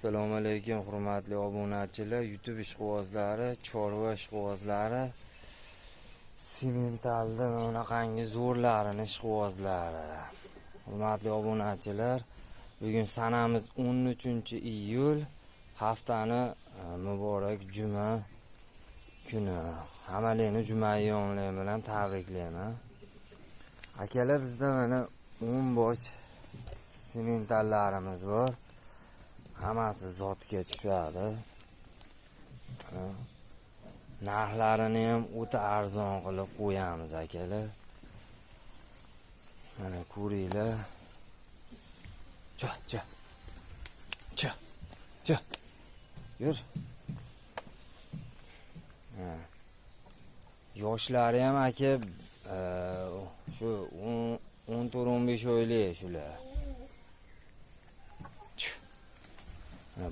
Assalomu alaykum hurmatli obunachilar, YouTube ishqibozlari, chorva ishqibozlari, sementalda bunaqangi zo'rlarini ishqibozlari. Hurmatli obunachilar, bugun sanamiz 13-iyul, haftani muborak juma kuni. Hammalarni juma ayyomlari bilan tabriklayman. Akalar, bizda mana 10 bosh sementallarimiz bor. Hammasi zotga tushadi. Narxlarini ham o'ta arzon qilib qo'yamiz akalar. Mana ko'ringlar. Cha cha. Cha. Cha. Yur. Yoshlari ham aka shu 14-15 oylik shular.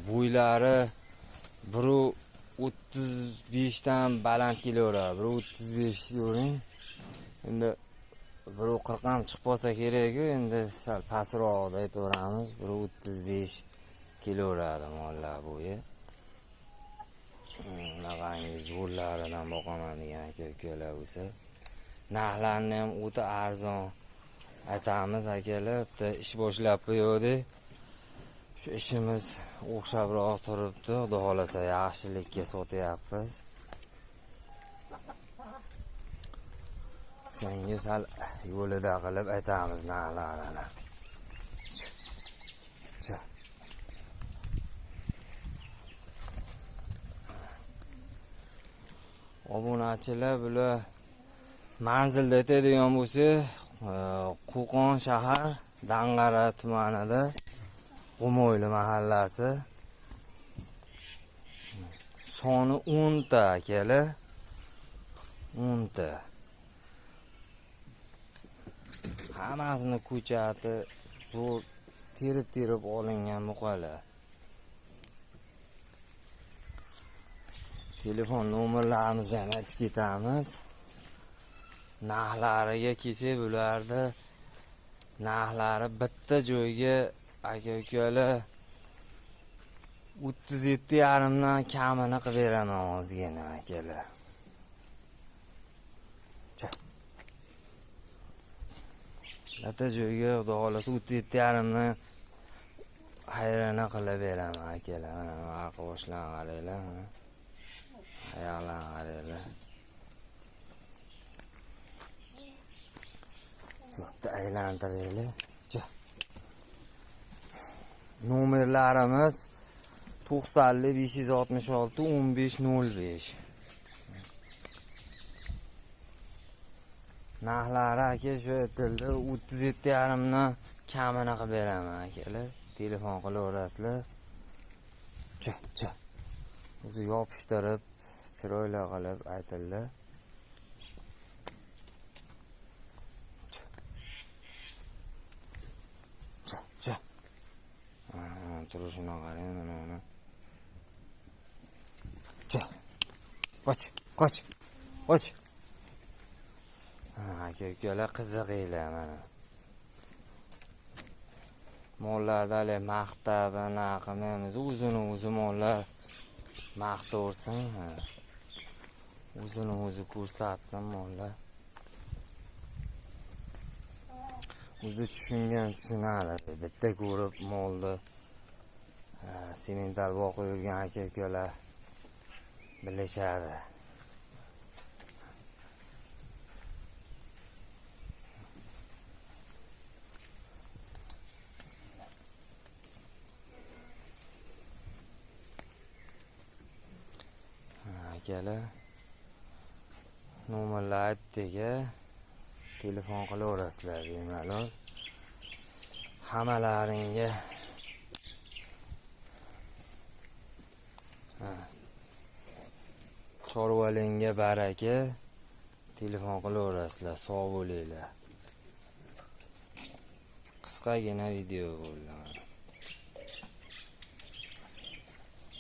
Bo'ylari 1.35 dan baland kelaveradi. 1.35 ko'ring. Endi 1.40 ham chiqib qolsa kerak-ku, endi sal pastroqda aytaveramiz. 1.35 kelaveradi mollar bo'yi. Bunaqangi zo'rlaridan boqaman degan aka-ukalar bo'lsa, narxlarini ham o'ta arzon aytamiz akalar. Bitta ish boshlab qo'ydik. Shu ishimiz o'xshabroq turibdi. Xudo xolasa yaxshilikka sotyapmiz. Shunga sal yo'lida qilib aytamiz narxlarini. Obunachilar, bular manzilda aytadigan bo'lsa, Qo'qon shahar, Dang'ara tumanida, G'umoyli mahallasi. Soni 10 ta akalar. 10 ta. Hammasini ko'chati zo'r terib-terib olingan muqalar. Telefon nomerlarimizni ham aytib ketamiz. Narxlariga kelsak, bularda narxlari bitta joyga aka-ukalar 37,5 dan kamini qilib beraman ozgina akalar. Bitta joyga xudo xolasa 37,5 dan xayrini qilib beraman akalar. Mana arqa boshlarni qaranglar, mana oyoqlarni qaranglar. Bitta aylantiraylik. Nomerlarimiz 90 566 15 05. Narxlari aka shu aytildi, 37,5 dan kamini qilib beraman akalar. Telefon qilaverasizlar. Cha cha. O'zi yopishtirib, chiroyli qilib aytildi. Cha cha. Turishini qarang, mana uni. Cha. Qoch, qoch. Qoch. Aka ukalar, qiziqinglar mana. Mollarda hali maqtab, anaqa qilmaymiz. O'zini o'zi mollar maqtaversin. O'zini o'zi ko'rsatsin mollar. O'zi tushungan tushunadi. Bitta ko'rib molni semental boqib yurgan aka ukalar bilishadi. Akalar, nomerlar aytdik, telefon qilaverasizlar bemalol. Hammalaringga chorvalingga baraka. Telefon qilaverasizlar. Sog' bo'linglar. Qisqagina video bo'ldi.